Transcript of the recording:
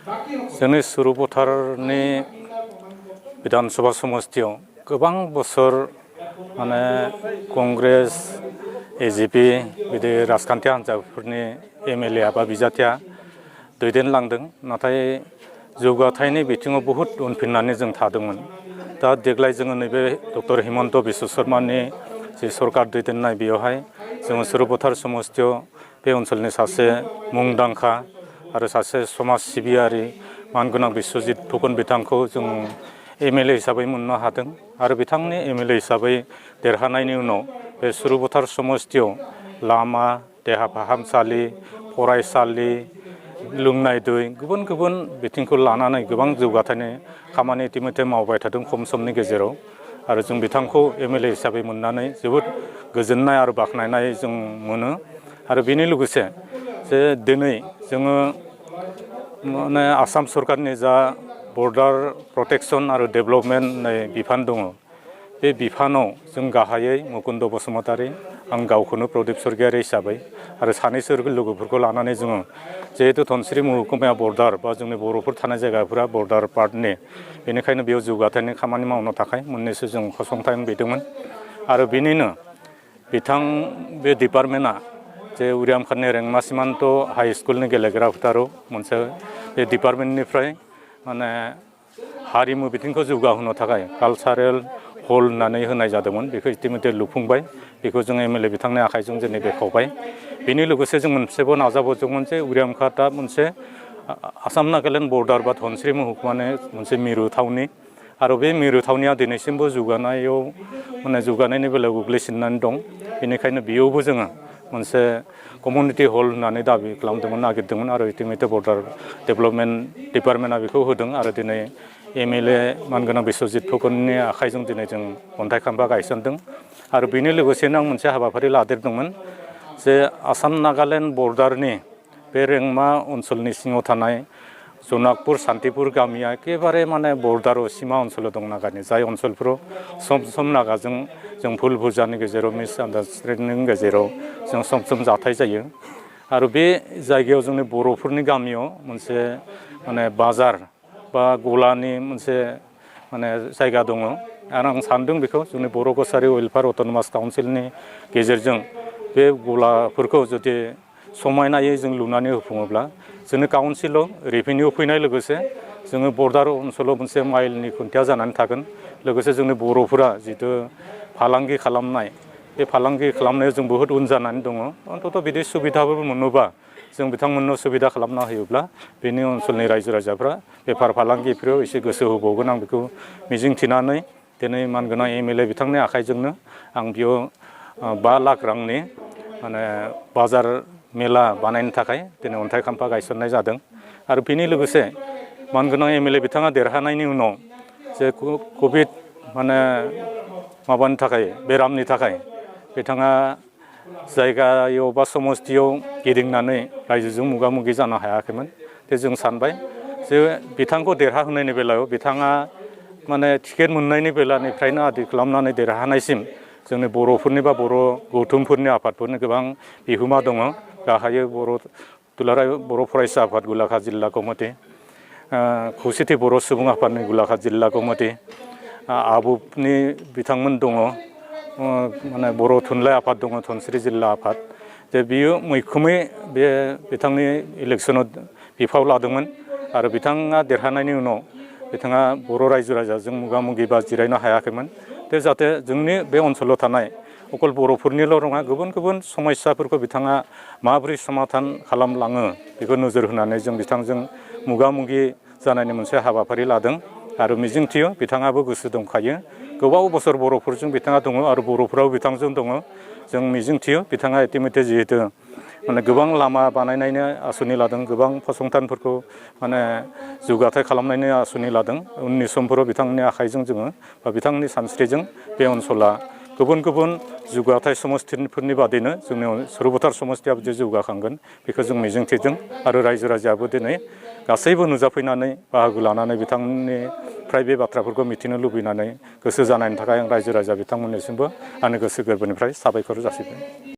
जोंनि सुरुपथारनि विधानसभा समस्तियाव गोबां बोसोर माने कंग्रेस एजिपि बिदि राजखान्थि हान्जाफोरनि एमएलए बा बिजाथिया दैदेनलांदों नाथाय जौगाथायनि बिथिङाव बहुत उनफिननानै जों थादोंमोन। दा देग्लाय जोङो नैबे डक्टर हिमन्त बिश्व शर्मानि जि सरकार दैदेननाय बेयावहाय जोङो सुरुपथार समस्तियाव बे ओनसोलनि सासे मुंदांखा आरो सासे समाज सिबियारि मानगोनां बिश्वजित फुकन बिथांखौ जों एमएलए हिसाबै मोननो हादों आरो बिथांनि एमएलए हिसाबै देरहानायनि उनाव बे सुरुपथार समस्तियाव लामा, देहा फाहामसालि, फरायसालि, लोंनाय दै गुबुन गुबुन बिथिंखौ लानानै गोबां जौगाथायनि खामानि इतिमধ্যে मावबाय थादों खम समनि गेजेराव आरो जों बिथांखौ एमएलए हिसाबै मोननानै जोबोद गोजोननाय आरो बाख्नायनाय जों मोनो आरो बेनि लोगोसे जे दिनै जोङो माने आसाम सरकारनि जा बर्डार प्रटेक्शन आरो डेभेलपमेन्ट होननाय बिफान दङ बे बिफानाव जों गाहायै मुकुन्द बसुमतारी आं गावखौनो प्रदीप स्वर्गियारी हिसाबै आरो सानैसो लोगोफोरखौ लानानै जोङो जिहेतु धनसिरि महकुमा बर्डार बा जोंनि बर'फोर थानाय जायगाफोरा बर्डार पार्टनि बेनिखायनो बेयाव जौगाथायनि खामानि मावनो थाखाय मोननैसो जों फसंथान बिदोंमोन आरो बेनिनो बिथां बे डिपार्टमेन्टआ जे उरियाम खाननि रेंमा सिमान्त हाई स्कुलनि गेलेग्रा फोथाराव मोनसे बे डिपार्टमेन्टनिफ्राय माने हारिमु बिथिंखौ जौगाहोनो थाखाय कालचारेल हल होननानै होनाय जादोंमोन बेखौ इतिमধ্যে लुफुंबाय बेखौ जों एमएलए बिथांनि आखाइजों दिनै बेखेवबाय बेनि लोगोसे जों मोनसेबो नाजाबावदोंमोन जे उरियाम घाटआ मोनसे आसाम नागालेण्ड बर्डार बा धनसिरि महकुमानि मोनसे मिरु थावनि आरो बे मिरु थावनिया दिनैसिमबो जौगानायाव माने जौगानायनि बेलायाव गोग्लैसोनानै दं बेनिखायनो बेयावबो जोङो मोनसे कमिउनिटि हल होननानै दाबि खालामदोंमोन नागिरदोंमोन आरो इतिमধ্যে बर्डार डेभेलपमेन्ट डिपार्टमेन्टआ बेखौ होदों आरो दिनै एमएलए मानगोनां बिश्वजित फुकननि आखाइजों दिनै जों अन्थाइ खाम्फा गायसनदों आरो बेनि लोगोसेनो आं मोनसे हाबाफारि लादेरदोंमोन जे आसाम नागालेण्ड बर्डारनि बे रेंमा ओनसोलनि सिङाव थानाय जुनाकपुर सान्तिपुर गामिया एखेबारे माने बर्डाराव सिमा ओनसोलाव दं नागानि जाय ओनसोलफोराव सम सम नागाजों जों भुल बुजानि गेजेराव मिसआन्डारस्टेन्डिंनि गेजेराव जों सम सम जाथाय जायो आरो बे जायगायाव जोंनि बर'फोरनि गामियाव मोनसे माने बाजार बा गलानि मोनसे माने जायगा दङ आरो आं सान्दों बेखौ जोंनि बर' कसारि वेलफेयार अट'नमास काउन्सिलनि गेजेरजों बे गलाफोरखौ जुदि समायनायै जों लुनानै होफुङोब्ला जोंनि काउन्सिलाव रेभिनिउ फैनाय लोगोसे जोङो बर्डार ओनसोलाव मोनसे माइलनि खुन्थिया जानानै थागोन लोगोसे जोंनि बर'फोरा जिथु फालांगि खालामनाय बे फालांगि खालामनायाव जों बहुद उन जानानै दङ अन्तत बिदि सुबिदाफोर मोनोबा जों बिथांमोननो सुबिदा खालामना होयोब्ला बेनि ओनसोलनि रायजो राजाफ्रा बेफार फालांगिफोराव एसे गोसो होबावगोन आं बेखौ मिजिंथिनानै दिनै मानगोनां एमएलए बिथांनि आखाइजोंनो आं बेयाव 5 लाख रांनि माने बाजार मेला बानायनो थाखाय दिनै अन्थाइ खाम्फा गायसननाय जादों आरो बेनि लोगोसे मानगोनां एमएलए बिथाङा देरहानायनि उनाव जे कभिड माने माबानि थाखाय बेरामनि थाखाय बिथाङा जायगायाव बा समस्तियाव गिदिंनानै रायजोजों मोगा मोगि जानो हायाखैमोन जे जों सानबाय जे बिथांखौ देरहाहोनायनि बेलायाव बिथाङा माने टिकेट मोननायनि बेलानिफ्रायनो आदि खालामनानै देरहानायसिम जोंनि बर'फोरनि बा बर' गौथुमफोरनि आफादफोरनि गोबां बिहोमा दङ गाहायै दुलाराय बर' फरायसा आफाद गलाघाट जिल्ला कमिटि खौसेथि बर' सुबुं आफादनि गलाघाट जिल्ला कमिटि आबुफनि बिथांमोन दङ माने बर' थुनलाइ आफाद दङ धनसिरि जिल्ला आफाद जे बियो मैखोमै बे बिथांनि इलेक्सनाव बिफाव लादोंमोन आरो बिथाङा देरहानायनि उनाव बिथाङा बर' रायजो राजाजों मोगा मोगि बा जिरायनो हायाखैमोन बे जाहाथे जोंनि बे ओनसोलाव थानाय अकल बर'फोरनिल' नङा गुबुन गुबुन समस्याफोरखौ बिथाङा माबोरै समाधान खालामलाङो बेखौ नोजोर होनानै जों बिथांजों मोगा मोगि जानायनि मोनसे हाबाफारि लादों आरो मिजिंथियो बिथाङाबो गोसो दंखायो गोबाव बोसोर बर'फोरजों बिथाङा दङ आरो बर'फोराबो बिथांजों दङ जों मिजिंथियो बिथाङा इतिमধ্যে जिहेतु माने गोबां लामा बानायनायनि आसुनि लादों गोबां फसंथानफोरखौ माने जौगाथाय खालामनायनि आसुनि लादों उननि समफोराव बिथांनि आखाइजों जोङो बा बिथांनि सानस्रिजों बे ओनसोला गुबुन गुबुन जौगाथाय समस्तिफोरनि बादैनो जोंनि सुरुपथार समस्तियाबो जे जौगाखांगोन बेखौ जों मिजिंथिदों आरो रायजो राजायाबो दिनै गासैबो नुजाफैनानै बाहागो लानानै बिथांनिफ्राय बे बाथ्राफोरखौ मिथिनो लुबैनानै गोसो जानायनि थाखाय आं रायजो राजा बिथांमोननिसिमबो आंनि गोसो गोरबोनिफ्राय साबायखर जासिबाय।